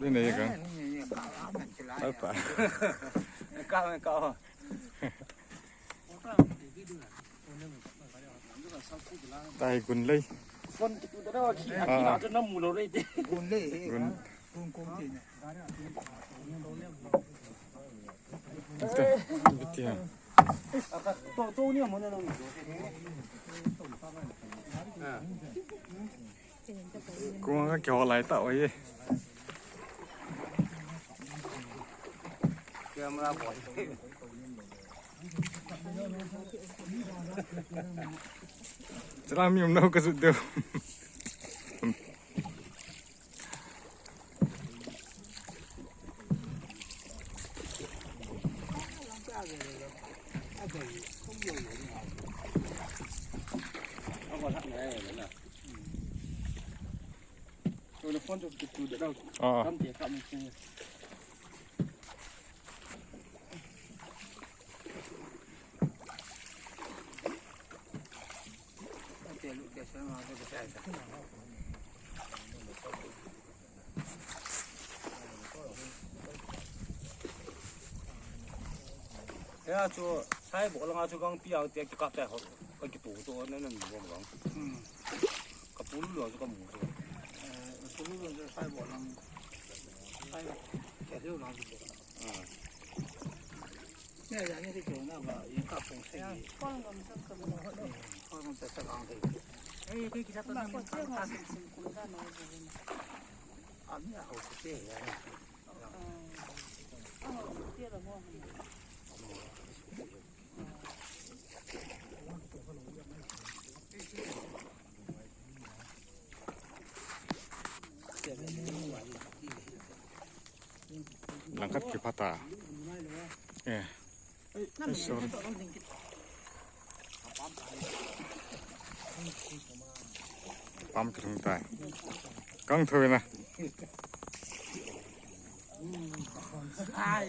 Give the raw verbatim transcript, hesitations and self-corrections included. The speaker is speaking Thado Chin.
Dei nei kang. Apa? Kau, kau. Tai gun lei. Kon tu da da ki. Ah. Ki na mu lo lei te. Gun lei. Gun. Gun kong ti ne. Ita, ita. Aka to to ni mo na no. Ah. Kung ka kyo lai ta oi. Camera boy. Chela mi um nau ka sut deu. Ah. Ya chu, sai bo langa chu kang piang te ki kap tai ho, ka ki tu tu na na ni bo bang. Hmm. Ka pul lo chu ka mu chu. Eh, pul lo chu sai bo lang. Sai ke lo lang chu. Ah. Ne ya ni ki chu na ba, yi ka pung se. Kon gam chu ka mu. Kon gam chu ka lang ke. Eh, ke ki sa to na ko che ma sin sin kun da no bo. A mi a ho se ya. Langkhat kiphat a. Eh. Ai, sorry. Pam kilhung tai. Kang thui na. Ai.